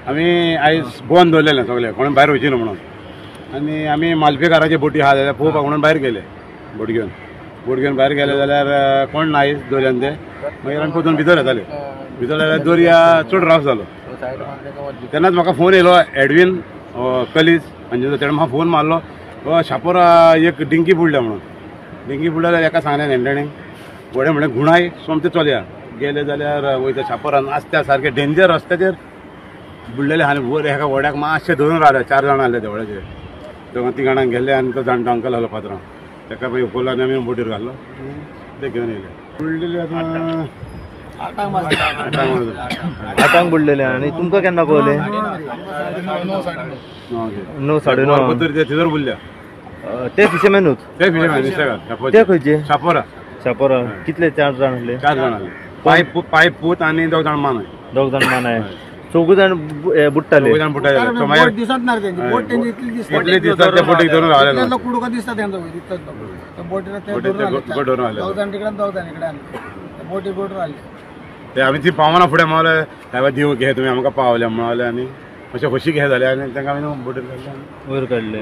आमी आयज बंद दवरलेलें सगळें, कोण भायर वयची न्हू म्हणून. आनी आमी मालपेकाराचे बोटी आहा जाल्यार पळोवपाक म्हणून भायर गेले. बोट घेवन बोट घेवन भायर गेले जाल्यार कोण ना आयज दर्यान ते. मागीर आमी परतून भितर येताले. भितर जाल्यार दर्या चड राफ जालो. तेन्नाच म्हाका फोन येयलो एडवीन कलीज आनी तेणें म्हाका फोन मारलो, शापोरा एक डिंकी बुडल्या म्हणून. डिंकी बुडल्या जाल्यार एका सांगलें नेणटेणीक व्हडें म्हणलें गुणाय सोमतें चलया. गेले जाल्यार वयता शापोरान आसत्या सारकें डेंजर रस्त्याचेर बुडलेले आनी वयर एका व्हड्याक मातशें धरून रावले. 4 जाणां आसले त्या व्हड्याचेर. दोगां तीग जाणांक गेले आनी तो जाणटो अंकल आसलो पात्रांव, ताका मागीर उखल्लो आनी आमी बोटीर घालो, ते घेवन येयले. बुडलेले आतां 8 बुडलेले. आनी तुमकां केन्ना कळलें? 9 साडे 9 थंयसर बुडल्या. ते फिशरमॅनूच? ते फिशरमॅन. ते खंयचे? शापोरा. शापोरा. कितले? 4 जाण आसले? 4 जाण आसले. पांय पूत आनी 2 जाण मानाय. 2 जाण मानाय. 4 जाण बुडटाले. 4 जाण बुडटाले. दिसत ना तेंची बोट, तेंची इतली दिसता, इतली दिसता त्या बोटीक धरून रावले. कुडको दिसता तेंचो, बोटीर धरून रावले. 2 जाण तिकडे 2 जाण इकडे आसले, बोटी बोट रावले. ते आमी ती पावना फुडें मावले, सायबा देव घे तुमी आमकां पावले म्हणले आनी मातशें खोशी घे जाले आनी तांकां आमी बोटीर काडले, वयर काडले.